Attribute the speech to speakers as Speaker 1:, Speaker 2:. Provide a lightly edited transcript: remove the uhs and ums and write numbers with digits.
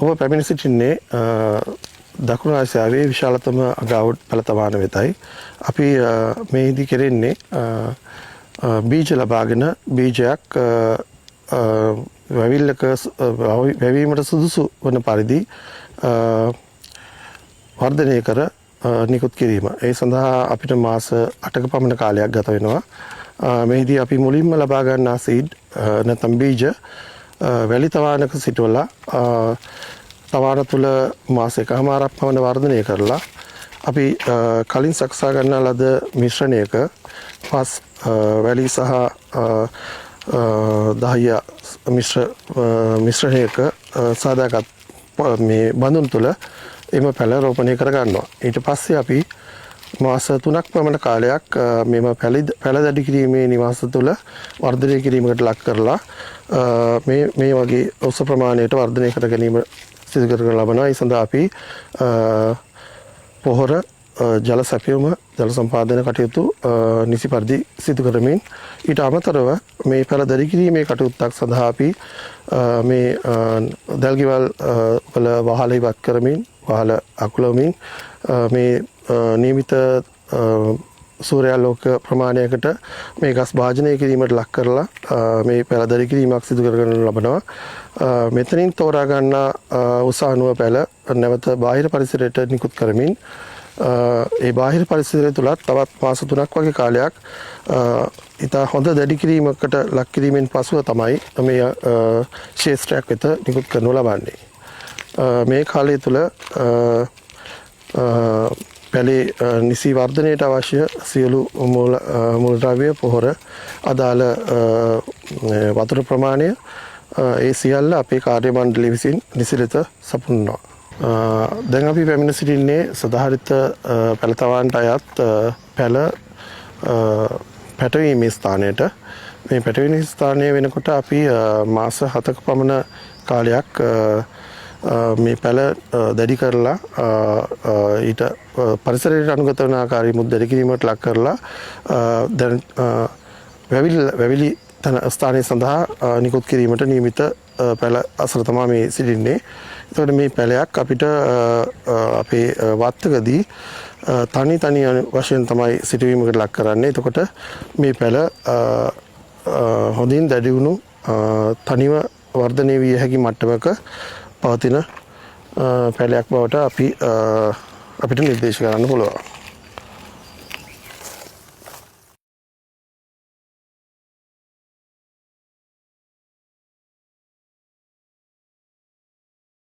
Speaker 1: ඔබ පැමිණ සිටින්නේ දකුණු ආසියාවේ විශාලතම අගාවුඩ් පැළ වෙතයි. අපි මේහිදී කෙරෙන්නේ බීජ ලබාගෙන බීජයක් වැවිල්ලක වැවීමට සුදුසු වන පරිදි වර්ධනය කර නිකුත් කිරීම. ඒ සඳහා අපිට මාස 8ක පමණ කාලයක් ගත වෙනවා. මෙහිදී අපි මුලින්ම ලබා ගන්නා සීඩ් නැත්නම් බීජ වැලි තවානක සිටවලා තවාන තුල මාස එකහමාරක් පමණ වර්ධනය කරලා අපි කලින් සකසා ගන්නා ලද මිශ්‍රණයක පස්, වැලි සහ දහිය මිශ්‍රණයක සාදාගත් මේ බඳුන් තුල එම පැළ රෝපණය කර ගන්නවා. ඊට පස්සේ අපි මාස 3ක් පමණ කාලයක් මෙම පැළ දැඩි කිරීමේ නිවාස තුළ වර්ධනය කිරීමකට ලක් කරලා මේ මේ වගේ උස ප්‍රමාණයට වර්ධනය කර ගැනීම සිදු කරගෙන ලබනවා. ඒ සඳහා අපි පොහොර, ජල සැපයුම, ජල සම්පාදන කටයුතු නිසි පරිදි සිදු කරමින්, ඊට අමතරව මේ පැළ දැඩි කිරීමේ කටයුත්තක් සඳහා අපි මේ දැල්ගෙවල් වල වහල ඉවත් කරමින්, වහල අකුලවමින්, මේ නියමිත සූර්යාලෝක ප්‍රමාණයකට මේ ගස් භාජනය කිරීමට ලක් කරලා මේ පැළ දැඩි කිරීමක් සිදු කරගෙන ලබනවා. මෙතනින් තෝරා ගන්නා උස අනුව පැළ නැවත බාහිර පරිසරයට නිකුත් කරමින්, ඒ බාහිර පරිසරය තුලත් තවත් මාස 3ක් වගේ කාලයක් ඉතා හොඳ දැඩි කිරීමකට ලක් කිරීමෙන් පසුව තමයි මේ ක්ෂේත්‍රයක් වෙත නිකුත් කරනු ලබන්නේ. මේ කාලය තුල පැලේ නිසි වර්ධනයට අවශ්‍ය සියලු මූලද්‍රව්‍ය, පොහොර, අදාළ වතුර ප්‍රමාණය, ඒ සියල්ල අපේ කාර්ය මණ්ඩලය විසින් නිසි ලෙස සපුරනවා. දැන් අපි පැමිණ සිටින්නේ සදාහරිත පැළතවාන්ට අයත් පැළ පැටවීමේ ස්ථානයට. මේ පැටවීමේ ස්ථානය වෙනකොට අපි මාස 7ක පමණ කාලයක් මේ පැළ දැඩි කරලා, ඊට පරිසරයට අනුගත වන ආකාරයේ මුත් දැඩි කිරීමට ලක් කරලා, දැන් වැවිලි තන ස්ථානය සඳහා නිකුත් කිරීමට නියමිත පැළ අසල තමා මේ සිටින්නේ. එතකොට මේ පැළයක් අපිට අපේ වත්තකදී තනි තනි වශයෙන් තමයි සිටුවීමකට ලක් කරන්නේ. එතකොට මේ පැළ හොඳින් දැඩි වුණු, තනිව වර්ධනය විය හැකි මට්ටමක පවතින පැළයක් බවට අපිට නිර්දේශ කරන්න පුළුවන්.